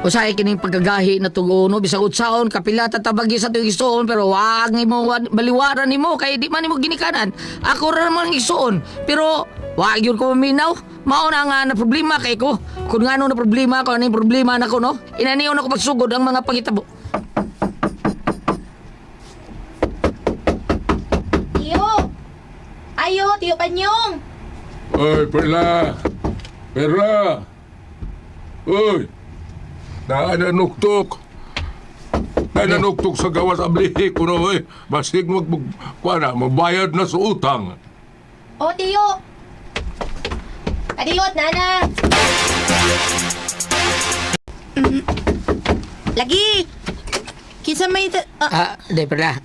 Usahay kining pagkagahi na tugo no bisag utsaon kapila tatabagi sa tuig igsuon pero wag nimo baliwaran nimo kay di man nimo ginikanan. Ako ra man igsuon pero wag yun ko maminaw. Mao na nga na problema kay ko. Kung ngano na problema ko aning problema nako no. Inaniyon ako pagsugod ang mga pangitabo. Tiyo! Ayo, Tiyo Panyong! Oy, Perla! Perla! Oy! Naananuktok! Naananuktok sa gawas ablihi ko na, oy! Basig kuha na, magbayad na sa utang. O, Tiyo! Adiyot, Nana! Lagi! Kinsa may... Ah, di perla.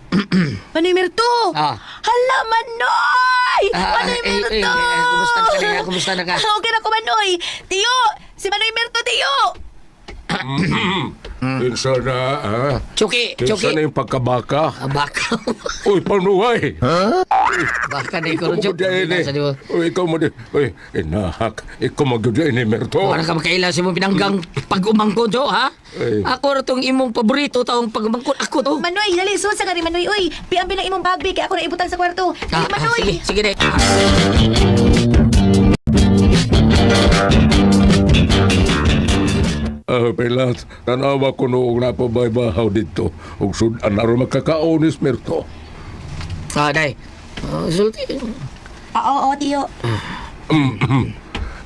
Manoy Mirto! Ah. Hala, Manoy! Ah, Manoy eh, Mirto! eh, eh, kumusta na ka niya? Kumusta na ka? Okay na ko, Manoy! Tiyo! Si Manoy Mirto, Tiyo! Kinsa na, ha? Chuki, Kinsa chuki. na yung pagkabaka? Ah, baka. Uy, panuhay! Baka na ikaw Ikaw Chuk. mo dyan, eh. Uy, ikaw mo di. Uy, inahak. Ikaw mo dyan, eh, Merto. Wala ka makaila sa imong pinanggang pag-umangkon, Jo, ha? Ay. Ako ra tong imong paborito taong pag-umangkon. Ako to. Manoy, dali, sulod sa gani, Manoy. Uy, piambi lang imong bagbi kay ako na ibutang sa kwarto. Dali, Ah, ah, Manoy! sige, sige, dek. Ah, Perla, tanawa ko noong napabay-bahaw dito. Ug sudan na rin makakaonis, Merto. Ah, day. Ah, sulti. Ah, oo, Tiyo.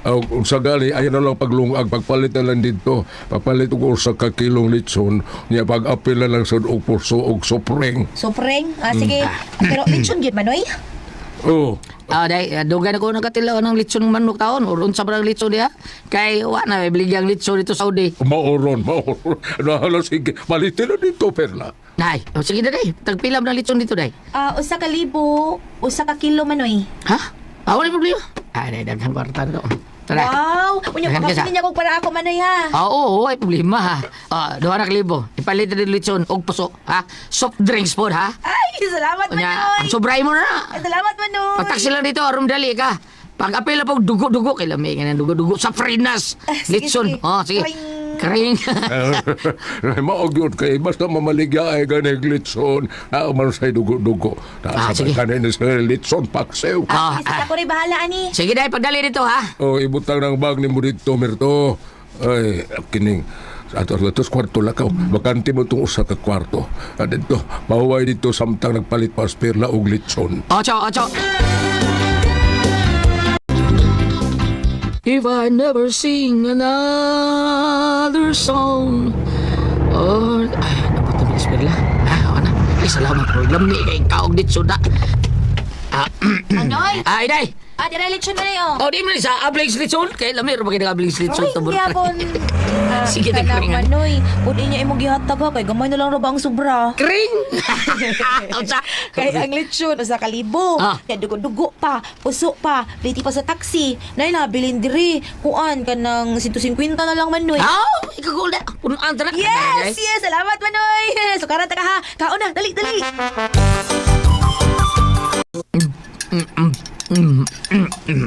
Ang sa gali, ayaw na lang paglungag, pagpalit na lang dito. Pagpalit og usa ka kilong litson, niya pag-apil na lang sa og puso og sopreng. Sopreng. Ah, sige. Pero lechon gyud, Manoy. Oh, Ah, day, dugan ako nakatilaw ng litson ng manok taon or unsa ba ng litson diha? Kay wa na may biligyang litson dito sa Saudi. maoron, maoron. Nahala, sige, palitin na dito, Perla. Day, oh, sige na day. Tagpilam ng litson dito, day. Ah, 1,000, 1 ka kilo, Manoy. Ha? Ah, wala problema. Ah, day, daghang kwarta na to. Tara. Wow! Unya, Daghang kaysa. kapilin niya kog para ako, Manoy, ha? Ah, oo, ay problema ha. Ah, 200,000. Ipalit na din litson og puso, ha? Soft drinks po, ha? Ay, salamat, Unya, Manoy! ang sobray mo na. Ay, salamat, Manoy! Pagtaksi lang dito, arum dali ka. Pag apela pag dugo-dugo, kay lami nga ng dugo-dugo sa frinas. Ah, sige, Litson. sige. Oh, sige. Kring. Maog yun kay basta mamaligya ay ganig litson. Naaman sa'y dugo-dugo. Ah, sige. Nasa kanin sa litson paksew. Ah, Ah, sige, sige, ako rin bahala, ani. Sige dahil pagdali dito ha. Oh, ibutang ng bag ni mo dito, Mirto. Ay, kining ato ato kwarto lakaw. Bakante mo itong usa ka kwarto. At dito, mahuway dito samtang nagpalit pa perla og litson. Ocho, ocho. If I never sing another song or... Ay, napot na perla. Ah, ano na. Ay, salamat bro. Lami kay kaog dito na. Ah, Manoy! ay, day. Ah, dira lechon, Manoy, oh. Oh, di mo na sa ablings litson. Kay lami, ro ba ablings litson? Ay, gyapon. Ah, Sige, kanang nagkringan. Manoy, pud niya imong gihatag ha kay gamay na lang ra ba ang sobra. Kring! Unsa? Kay ang lechon 1,000. Ah. Ya dugo-dugo pa, puso pa, liti pa sa taxi. Nay nabilin diri, kuan kanang 150 na lang Manoy. Aw, ikagul na. Punuan ta na. Yes, yes, salamat Manoy. Sukaran ta ka ha. Kaon na, dali, dali.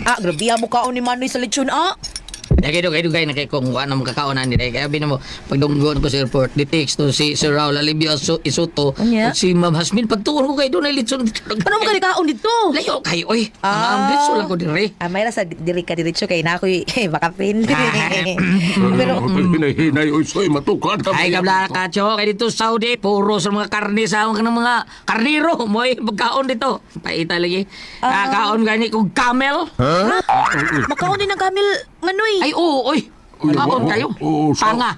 Ah, grabe mo kaon ni Manoy sa lechon ah. Dagay dugay dugay na kay kung wala mo kakaon ani day. Kaya bino mo pagdunggon ko sa airport, di text to si Sir Raul Alibio Isuto Unya? ug si Ma'am Hasmin pagtuon ko kay dunay litson dito. Ano mo kani kaon dito? Layo kay oy. Ah. Ang litson lang ko dire. Ah, may rasa diri ka diretso kay na ako'y makapin. Pero Pero, hinay, oy, soy, matukan ka. Ay kabla ka cho kay dito sa Saudi puro sa mga karne sa mga kanang mga karniro mo'y pagkaon dito. Paita lagi. Ah, kaon gani kog camel. makaon din ang camel Manoy. Ay oo oy. Kaon kayo. Panga.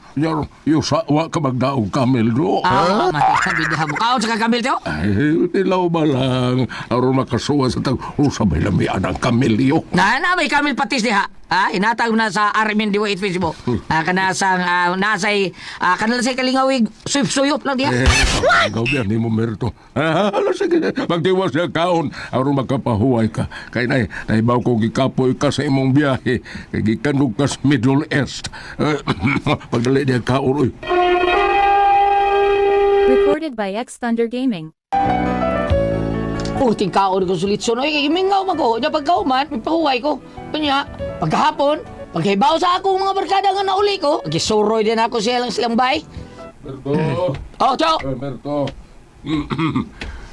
Yo, sa, wa ka magdaog kamel, do. Ah, mati mo. Kaon sa camel to? Ay, tilaw ba lang? Aron makasuwa sa tag, oh, sabay lamian ang kamelyo. Na na may camel patis diha. Ah, inatag na sa Armin Diwa 8 Facebook. Ah, kanasang nasay kanala say kalingawig suyop suyop lang diha. Eh, ikaw biyan ni mo merto. Ah, ala, sige, magtiwas na kaon, aron makapahuway ka. Kay nay, naibaw ko gikapoy ka sa imong biyahe. Kay gikanog ka sa Middle East. Eh, pagdali niya kaon, uy. Recorded by X Thunder Gaming. Oh, tingkaon ko sa litson. Oy, kay mingaw man ko. Nya pagkauman, pahuway ko. Kanya, pagkahapon, Paghibaw sa akong mga barkada nga nauli ko, gisuroy din ako silang silang bay. Berto. Oh, Chok. Eh, Berto.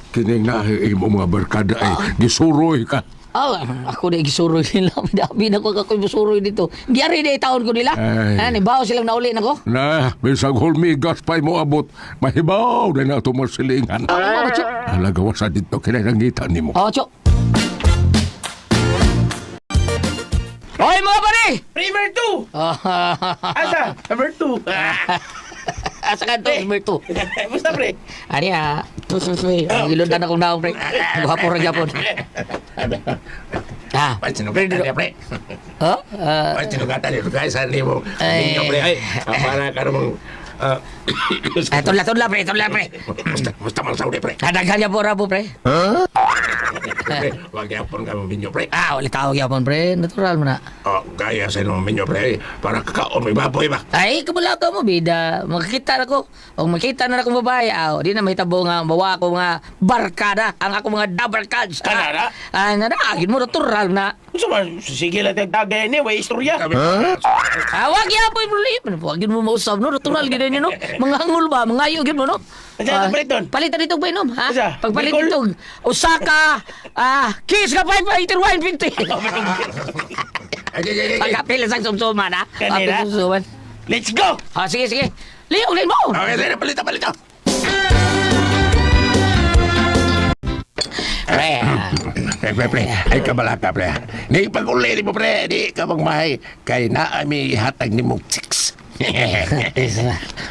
Kining na imo mga barkada ay gisuroy ka. Oh, ako na gisuroy nila. Dabi na ko ako'y musuroy dito. Giyari na taon ko nila. Ay. Ah, nibaw silang nauli na ko. Na, bisag hulmigas pa'y mo abot, mahibaw na na ito masilingan. Oh, Chok. Alagawa sa dito, kinanangita nimo. Oh, Chok. Hoy, mga pare! Primer 2! Ah, Asa? Number 2. Asa ka to, number 2. Basta pre. Ani ah, ang ilundan akong naong pre. Gwapo ra gyapon. Ah, Ay, sinugatan niya, pre. huh? Ah, Ay, sinugatan niya. Guys, ano mo? Ay. Ninyo, pre. Ay, para ka namang... ah, tunla, tunla pre, tunla pre. Basta, basta mang saudi, pre. Kadaghan gyapon ra po pre. Pre, wag yapon ka mo minyo, pre. Ah, wala tawag gyapon pre, natural mo na. Oh, gaya sa inyo minyo, pre. Para kakaon, may baboy ba? Ay, kabala ka mo, bida. Makikita na ko. O makita na akong babae, aw, di na mahitabo nga, bawa ko mga barkada. Ang ako mga dabarkads. Kanara? Ah, na, agin mo, natural na. Gusto ba? Sige lang tagtagay ni, way istorya. Ah, wag yapon, problema. Wag yun mo mausap, no? Natural, ganyan yun, no? Mga hangul ba? Mga ayo, yun mo, no? Asa Ah, ito, paliton? Palitan dito, painom, ha? Asa? Pagpalit Bicol? dito, Osaka, ah, kiss ka, 5 8 1 50. Ay, ay, ay, ay. Pagkapil sa sumsuman, ha? Kanila? Pagkapil sa sumsuman. Let's go! Ah, sige, sige. Leo, ulit mo! Okay, sige, palita, palita. Pre, ah, Pre, pre, pre. Ay, kabalaka, pre. Di pag-uli ni mo, pre. Di ka magmahay. Kay naa mi hatag ni mo chicks.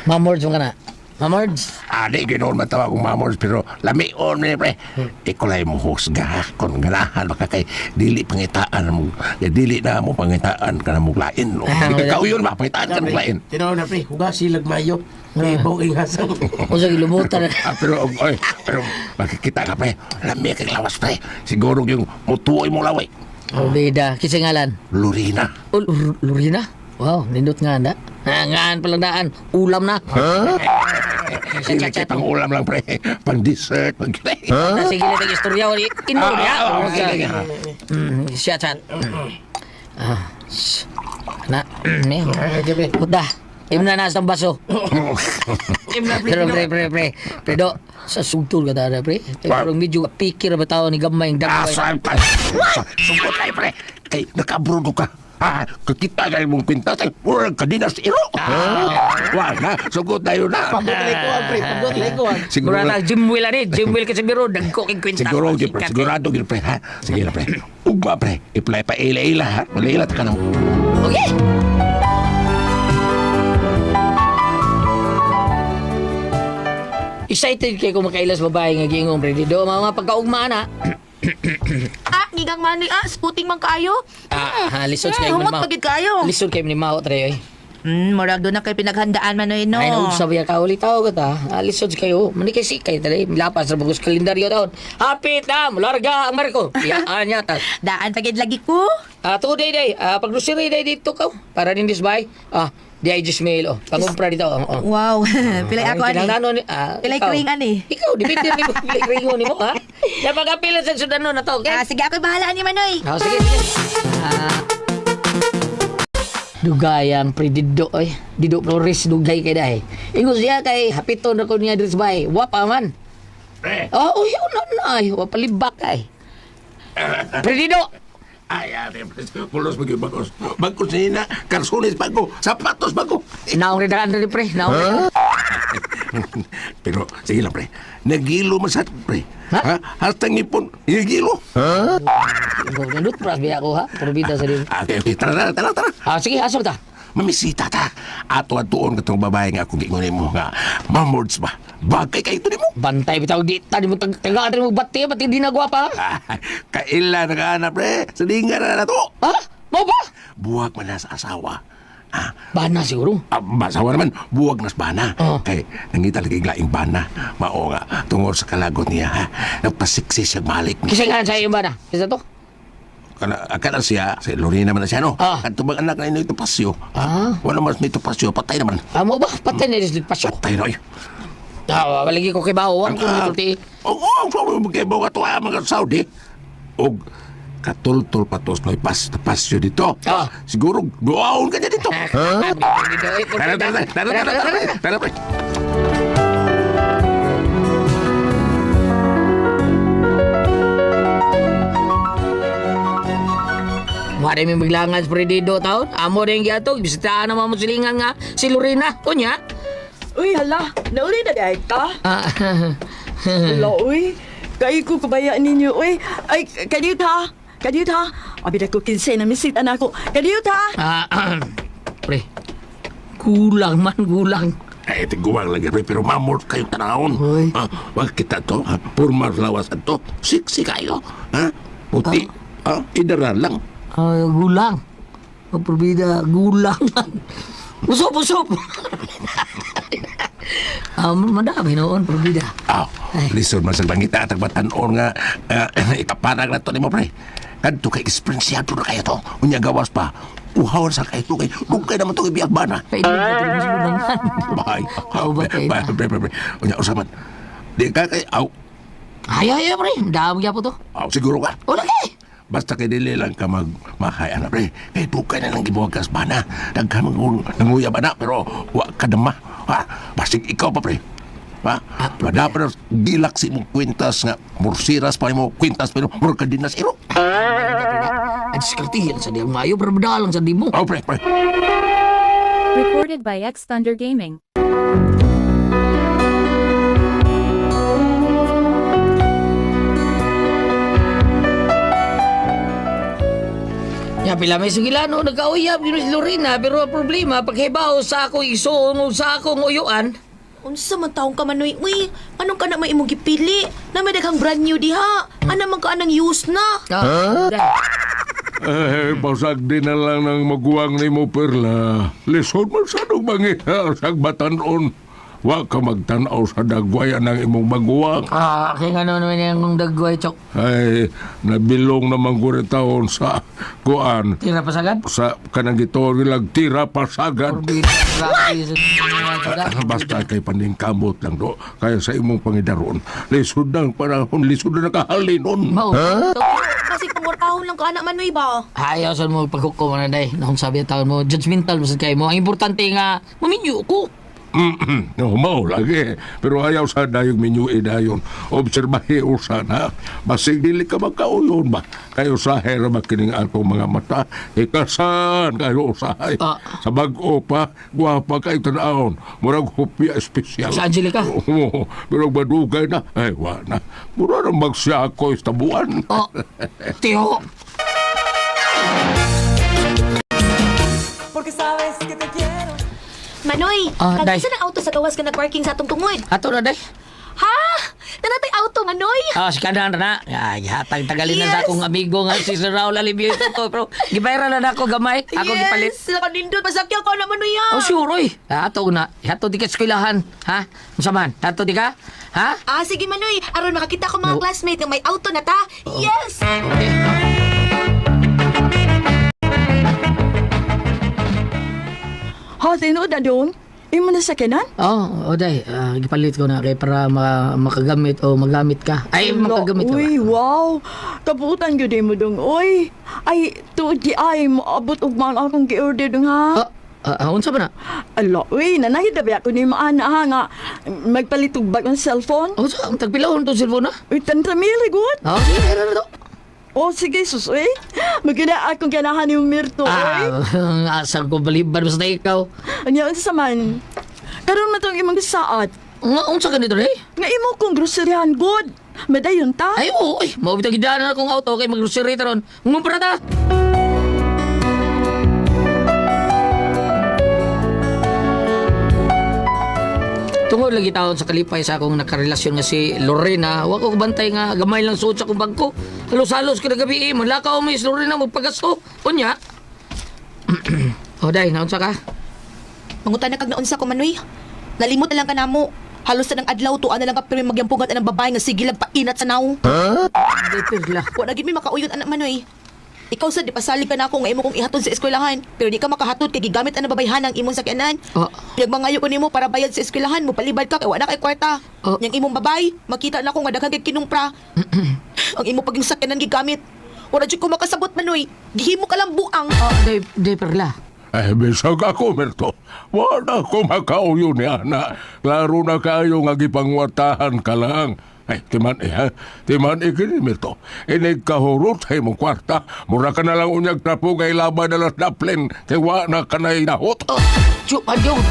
Mamords mo ka na. Mamords? Ah, di ginoon matawag kong mamors, pero lamion ni pre. Ikulay mo husga ha, kung ganahan baka kay dili pangitaan mo, kay dili na mo pangitaan ka na mo lain. No? Ah, Di wala. ka kauyon ba, pangitaan ka mo lain. Tinaw na pre, hugas silag mayo. Kay bawing hasang. Unsa gilubutan. Ah, pero, oy, pero makikita ka pre, lami kay lawas pre. Siguro yung mutuoy mo laway. Oh, bida. Kinsa ngalan? Lurina. Oh, Lurina? Wow, nindot nga na. Ah, ngaan palang daan. Ulam na. Dili kay pang ulam lang pre, pang dessert, pang Huh? Sige na tag istorya wali. Ino Ah, ya. ah, ah, okay, okay. Siya chat. Ah. Na, ni. Puta. Imna na sa baso. Pero pre, pre, pre. Pre, do, sa sugtol ka tara, pre. Pero medyo pikir ba tao ni gamay ang Ah, dagway. saan pa? Sugod tayo, pre. Kay nakabrudo ka. Ha, kakita kayo mong kwintas. Ay, murag ka din na sa iro. Wala, sugod tayo na. Pagod na ikuan pre, pagod na ikuan. Siguro, Mura na, Jim Will ani, Jim Will kasi biro, dagko king kwintas. siguro, gyud, pre, sigurado, gyud, pre, ha? Sige na, pre. Ugma, pre. Iplay pa ila-ila, ha? Ila-ila, ta ka na. Okay. Excited kay ko makailas babae nga giingong pre do mga pagkaugma na. Ah, ngigang manoy ah, sputing man kaayo. Ah, ha, lisod kay Humot pagid kaayo. Lisod kay ni Mao tre oy. Murag doon na kay pinaghandaan manoy no. Ay nausab ya ka uli tao ka ta. Ah, lisod kayo. Mani kay sikay tali lapas ra bagos kalendaryo taon. Hapit na, larga ang barko. Iyaan niya ta. Daan pagid lagi ko. Ah, today day, ah, pag grocery day dito ka para nindis bay. Ah, di ay just mail oh. Pangumpra dito oh. Oh. Wow, pilay ako ani. Kinahanglan ni ah, Pilay ikaw. kring ani. Ikaw, depende ni mo pilay kringo nimo ha. Napagapila sa sudano na to, okay? Ah, sige ako bahala ani manoy. Oh, sige, sige. Ah. Dugay ang pre-dido oy. Dido Flores dugay kay dahi. Ingon siya kay hapiton ra ko niya diri sa bahay. Wa pa man. Pre. Oh, oh, yun na na ay. Wa palibak ay. Pre-dido. Ay, ate, pre. Pulos mo yung bagos. Bagos nina, karsunis bago, sapatos bago. Naong rin daan rin pre. Naong rin. Pero, sige lang, pre. Nagilo man sa pre. Ha? Ha? Hastang ipon, nagilo. Nandut pras biya ko ha. Purbida sa din. Okay, okay. Tara, tara, tara, tara. Ah, sige, asok ta. Mamisita ta. Ato atuon katong babae nga akong giingon mo nga. Mamords ba? Bagay kay ito nimo. Bantay bitaw di ta di mo tagaan mo bati pati di na gwapa. Ah, kaila na ka na pre. Salingan na na to. Ha? Mo ba? Buwag man na sa asawa. Ah, Bana siguro. ah, asawa naman, buwag na sa bana. Oh. Kay nangita lagi laing bana. Mao nga tungod sa kalagot niya ha. Nagpasiksi siya malik. Kasi nga sa iyo bana. Isa to? Kana kana siya, si Lorena man na siya no. Ah. At bang anak na ito pasyo. Ah. Wala man nito pasyo, patay naman. Ah, mo ba? Patay na rin pasok. Patay na oy. Ah, walagi ko kay bawo. Wa ko nitulti. Oo, oh, oh, kay bawo ato ah, mga Saudi. Og Katultol pa tos noy pas pasyo dito. Ah. Siguro duaon ka niya dito. Huh? Tara, tara, tara, tara, tara, tara, pre. Wala may maglangan sa predido taon. Amo rin giatog. Bisitahan naman mo silingan nga si Lorena. Unya. Uy, hala, nauli na di ka. Ah, Hala, uy. Kayo ko kabaya ninyo, uy. Ay, kadiyot ha. Kadiyot ha. Abi na ko kinsay na misit anak ko. Kadiyot ha. ah, pre. Kulang man, kulang. Ay, tiguang lagi, pre, pero mamor kayo tanahon. Hoy. Ha, wag kita to, ha? Purmar lawas to. Siksi kayo. Ha? Puti. Ha? Idara lang. Ah, gulang. Oh, Probida, gulang man. Usop, usop. Ah, madami noon, Probida. Aw, lisod man sa bangita at batanon nga ikaparag na to nimo pre. Kadto kay eksperensyado na kayo to. Unya gawas pa. Uhawan sa kayo to kay dugay naman to kay bana. Kay di na ito mas Bye. Aw, ba kayo Bye, na? pre, pre, pre. Unya usa man. Di ka kay aw, Ay, ay, ay, pre. Dami po to. aw siguro ka. O, lagi. Basta kay dili lang ka mag mahay ana pre. Kay dugay na lang gibuhat kas bana. Daghan man nanguyab ana pero wa ka dama. Ha? Basig ikaw pa pre. Ha? Dapat gilak si mong kwintas nga mursiras pa mo kwintas pero mur ka din na iro. Ay, diskartihan sa di mayo, pero badalang sa di mo. Oh, pre, pre. Recorded by X Thunder Gaming. Ya, pila may sugilano, nagkauyab yun si Lorena, pero ang problema, paghibaw sa akong isuong o sa akong uyuan, Unsa man taong ka Manoy? Uy, anong ka na may imong gipili? Na may daghang brand new diha. Ana man ka anang used na. ah, Eh, basag din na lang ng maguwang ni mo, Perla. Lisod man sa nung mangita sa batanon. Wa ka magtanaw sa dagwayan ng imong maguwang. ah, kaya nga naman yung dagway, chok. Ay, nabilong naman ko rin taon sa kuan. Tira pasagad? Sa kanang gito nilang tira pasagad. Orbita, grabe sa Basta kay paningkamot lang do. Kaya sa imong pangidaron. Lisod ng panahon, lisod na nakahalinon. Mao. Kasi pangurtahon lang ka anak Manoy ba? Ayaw sa mo paghukom na day. Nakong sabi ang taon mo, judgmental mo sa kayo mo. Ang importante nga, maminyo ko. No, mao lagi. Pero ayaw sa dayong minyo idayon. Obserbahe usa na. Basig dili ka makauyon ba? Kayo sa hera makining atong mga mata. Ikasan kayo usahay. Ah. Sa bag-o pa, gwapa kay tanawon. Murag hupya espesyal. Sa Angelica? Oo, pero badugay na. Ay, wa na. Mura nang magsako sa tabuan. Oh, tiho. Manoy, Ah, day. kag ng auto sa gawas ka nagparking sa atong tungod. Ato na day. Ha? Nanatay auto Manoy? Ah, si Kanan na. Ay, hatag tagalin na sa Yes. akong amigo nga si Sir Raul Alibio ito to. Pero gibayra na nako gamay. Ako gipalit. Yes, nakanindot masakya ko na Manoy ah. Oh, sure, oy. Ato na. Ato di ka eskwelahan. Ha? Unsa man? Ato di ka? Ha? Ah, sige Manoy, aron makakita ko mga No. classmate nga may auto na ta. Yes. Okay. Ha, tinuod na dong. Imo na sa kinan? Oh, oh day, ah, gipalit ko na kay para makagamit o magamit ka. Ay, makagamit ka ba? Uy, wow. Kabutan gyud mo dong, uy. Ay, tuod di ay moabot og mga akong gi-order dong ha. Ah, ah, unsa ba na? Ala, uy, nanahid na ba ako ni maana ha nga magpalit og bagong cellphone? Unsa ang tagpilahon tong cellphone na? Uy, tantamili good. Oh, sige, meron na to. Oh, sige, sus, uy. Magina akong ganahan ni Mirto, uy. Ah, asa ko baliban basta ikaw. Anya, unsa man? Karon man tong imong saad. Nga unsa ka nito, eh? Nga imo kong groceryhan good. Madayon ta. Ay, oo, ay, mao bitong gidaanan akong auto kay maggrocery taron. Ngumpra ta. Tungod lagi taon sa kalipay sa akong nakarelasyon nga si Lorena, wa ko bantay nga gamay lang suot sa akong bangko. Halos-halos kada gabi eh, malakaw mi si Lorena magpagasto. Unya. O day, naunsa ka? Mangutan na kag naunsa ko Manoy. Nalimot na lang ka namo. Halos sa nang adlaw tuan na lang ka pero magyampugat ang babae nga sige lang painat sa naong. Hindi, perla. Wa na gid mi makauyon anak Manoy. Ikaw sad dipasalig ka na ako nga imo kong ihatod sa eskwelahan, pero di ka makahatod kay gigamit ang babayhan ang imong sakyanan. Oh. Nagmangayo ko nimo para bayad sa eskwelahan mo palibad ka kay wa na kay kwarta. Oh. Yang imong babay, makita na ko nga daghan kay kinumpra. Ang imo paging sakyanan gigamit. Wala jud ko makasabot, Manoy. Gihimo ka lang buang. Oh, day perla. Ay, bisag ako, Merto. Wala ko makauyo ni ana. Klaro na kayo nga gipangwatahan ka lang. Ay, timan eh, ha? Timan eh, kini, Merto. Inig kahurot sa imong kwarta. Mura ka na lang unyag trapo kay laban na las daplin. Kay wa na ka na inahot. Oh, chu, adyong.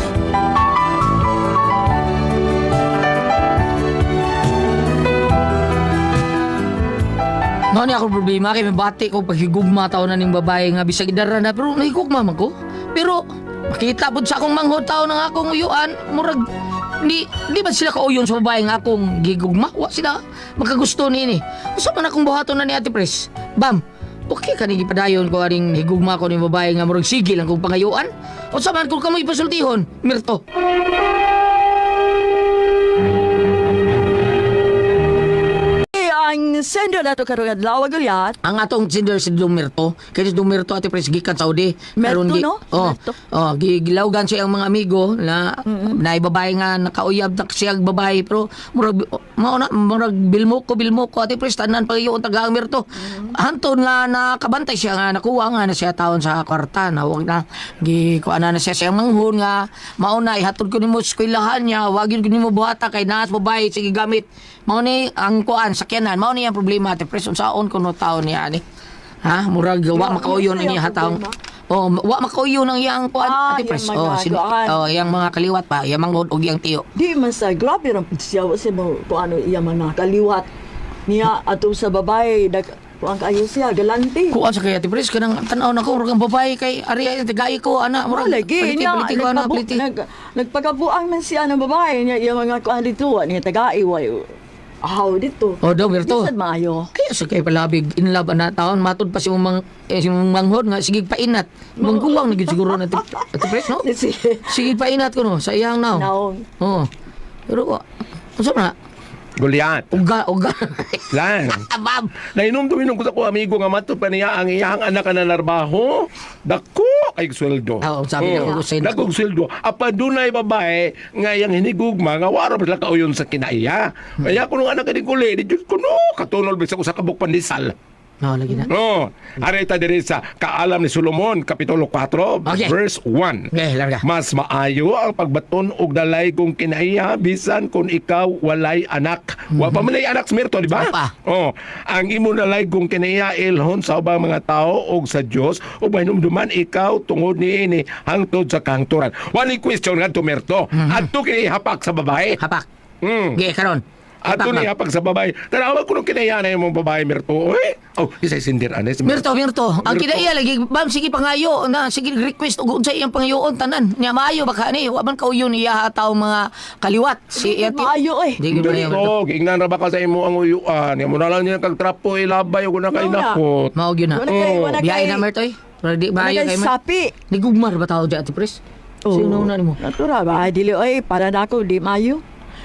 Mao ni ako problema kay mabati ko paghigugma taw na ning babae nga bisag idara na pero nahigugma man ko. Pero makita pud sa akong manghod taw ng akong uyuan murag di ba sila kauyon sa babae nga akong gigugma? Wa sila makagusto niini. Usa man akong buhaton na ni Ate Pres. Bam. Okay ka ni gipadayon ko aning higugma ko ni babae nga murag sige lang kong pangayuan. Unsa man kung kamoy pasultihon, Mirto. Eh, ang sender nato karong adlaw gulyat. Ang atong sender si Dumerto, kay si Dumerto Ate Pres gikan Saudi. Merto, Karon no? Oh, Merto. oh, gilawgan siya ang mga amigo na na babae nga nakauyab na siya ang babae pero murag mao na murag bilmo ko Ate Pres tanan pa yung taga Merto. Hanton nga nakabantay siya nga nakuha nga na siya taon sa kwarta na wag na gi kuan na siya siyang manghon nga mao na ihatod ko nimo sa eskwelahan niya wag yun ko nimo buhata kay naas babae sige gamit mao ni ang kuan sakyanan mao ni ang problema Ate Pres unsaon kuno taon niya ani ha murag wa makauyon ang iya taong. Oh, wa makauyon ang iyang kuan Ah, Ate Pres. iyang Oh, mga kuan. oh, iyang mga kaliwat pa, iyang manghod og iyang tiyo. Di man sa grabe ra pud siya wa siya mo kung ano iya mga kaliwat niya ato sa babae dag kuan kayo siya galante. Kuan sa kay Ate Pres kanang tan-aw nako murag ang babae kay ari ay tagay ko ana murag Murag lagi paliti, niya paliti ko ana paliti. nagpakabuang man siya ng babae niya iya mga kuan dito wa niya tagai wa ahaw dito. Oh, daw Berto. Bisan maayo. Kaya sa kay palabig in love ana taon matud pa si mong eh, si mong manghod nga sige painat. Mangguwang na gyud siguro na Ate Pres no. Sige. Sige painat ko no sa iyang now. Naong. Oo. Pero unsa man na? Goliath. Uga uga. Lan. Abab. Nainom-duminom ko sa ko amigo nga mato pa niya ang iyang anak na narbaho. Dako kay sweldo. Oo, sabi na ko sa inyo. Dako sweldo. Apa dunay babae nga iyang hinigugma nga waro pa sila kauyon sa kinaiya. Kaya kuno anak ni kuli, di jud kuno katunol bisag usa ka buk pandesal. No, lagi na. No, areta diri sa Kaalam ni Solomon kapitulo 4 Okay. verse 1. Okay, larga. Mas maayo ang pagbaton og dalay kung kinaiya bisan kung ikaw walay anak. Wa pa man ay anak sa Mirto, di ba? Wa pa. Oh, ang imo dalay kung kinaiya ilhon sa ubang mga tao og sa Dios ug mahinumduman ikaw tungod niini hangtod sa kahangturan. Wani question ngadto Mirto. Adto kini hapak sa babae. Hapak. Mm. Ge karon. Ato Hapak, ni ma'am. hapag sa babae. Tanawa ko nung kinaiya na imong babae Mirto. Oy. Oh, isay sindir ane si Mirto, Mirto. Ang Mirto. kinaiya lagi bam sige pangayo na sige request og unsa iyang pangayoon tanan. Nya maayo baka ni wa man kauyon iya taw mga kaliwat si iya ti- Maayo eh. Di gyud maayo. Mirto. Mirto, giingnan ra ba ka sa imo ang uyuan? Imo na lang niya kag trapo ilabay ug na kay Wala. nakot. Mao gyud na. Wala kay wala Biyahe kay na Mirto eh. Pero di wala maayo kay kay Mirto. sapi. Nigugmar ba tao di Ate Pres? Sino na nimo? Natural ba? Ay, dili oy para na ako di maayo.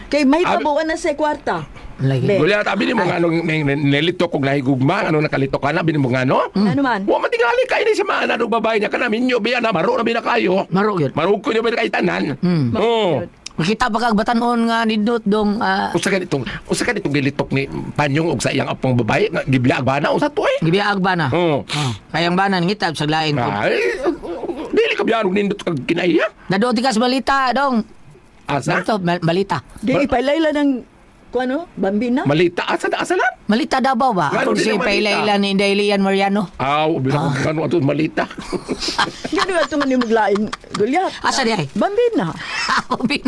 Kay may tabuan na sa kwarta. Lagi. Be. Wala tabi nimo nga anong nilito kog nahigugma, ano nakalito ka na bini mo nga no? Ano man? Wa matingali kay ni siya maana og babae niya kana minyo biya na maro na biya na kayo. Maro gyud. Maro ko niya biya kay tanan. Oh. Makita pa kag batanon nga nindot dong ah, Usa ka nitong gilitok ni Panyong og sa iyang apong babae nga gibiag ba na usa to eh. gibiag ba na? Oo. Oh. Kayang banan ngitab sa lain ko. Ay, dili ka biya og nindot kag kinaiya. Nadoon ti kas balita dong. Asa? Mirto, balita. Di ipailayla ng kuano bambina. Malita asa na asa na? Malita Davao ba? Ngano Ako di si na malita? Pailayla ni Dailian Mariano. Aw, bilang ah. kanu ato malita. Gano ato man nimog lain gulyat. Asa di ay? Bambina. Ako bin.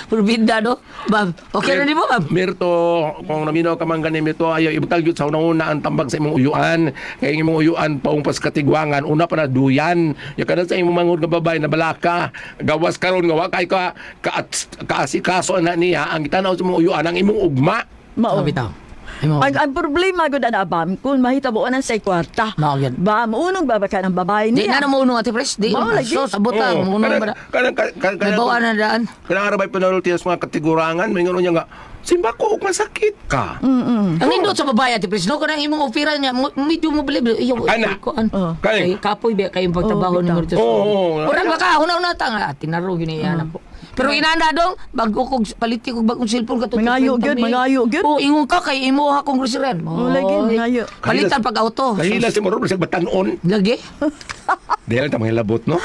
Purbinda no? Bam. Okay na di mo, bam? Mirto, kung naminaw ka man gani Mirto, ayaw ibutang gyud sa una-una ang tambag sa imong uyuan. Kay ang imong uyuan paung pas katigwangan, una pa na duyan. Ya kada sa imong manghod nga babae na balaka, gawas karon nga wa kay ka kaasikaso na niya ang gitanaw sa imong uyuan ang imong ugma. Mao. Oh, bitaw. Ay, mo. Ang problema gud ana bam kung mahitabo na sa kwarta. Mao gyud. Bam unong baba ka ng babae Di niya. na namuno ate Pres. Di. Mao lagi. So, sabutang. Oo. Muno ba na? Kanang kanang May bawaan na daan. Kanang arabay panalulti sa mga katigurangan, may ngano niya nga, simba ko og masakit ka. Ang nindot sa babae ate Pres, no? Kanang imong opera niya, medyo mo believe. Iyo, Ana. Kuan. Oh. Kay Kay kapoy ba kayong pagtrabaho Oh, ni bitaw. Mirto. Oo, oo. Murag baka una-una ta nga tinaro gyud niya anak ko. Pero inana dong, bago kog palit kog bagong cellphone kato. Mangayo gyud, mangayo gyud. Oh, ingon ka kay imo ha kong grocery. Oh, lagi, mangayo. Palitan pag auto. Kahila si Moro sa batanon. Lagi. Dahil ta mga labot, no?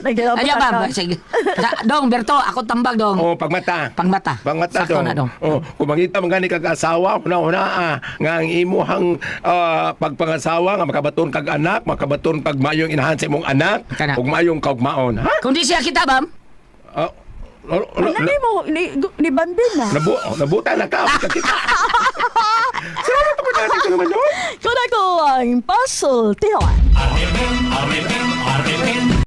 Nagdala Ay, ba? Sige. Dong, Berto, ako tambag dong. Oh, pagmata. Pangmata. Pangmata Sakto dong. na dong. Oh, kung mangita man gani kag asawa, una-una nga ang imuhang pagpangasawa nga makabaton kag anak, makabaton kag mayong inahan sa imong anak, Kana. ug mayong kaugmaon. Ha? Kung di siya kita, bam. Ah, lo- lo- Ano ni mo ni Bambin na. Nabuta na ka. Kita. Salamat po natin ko naman doon. Kuna ko ang puzzle tiwan. RMN, RMN, RMN.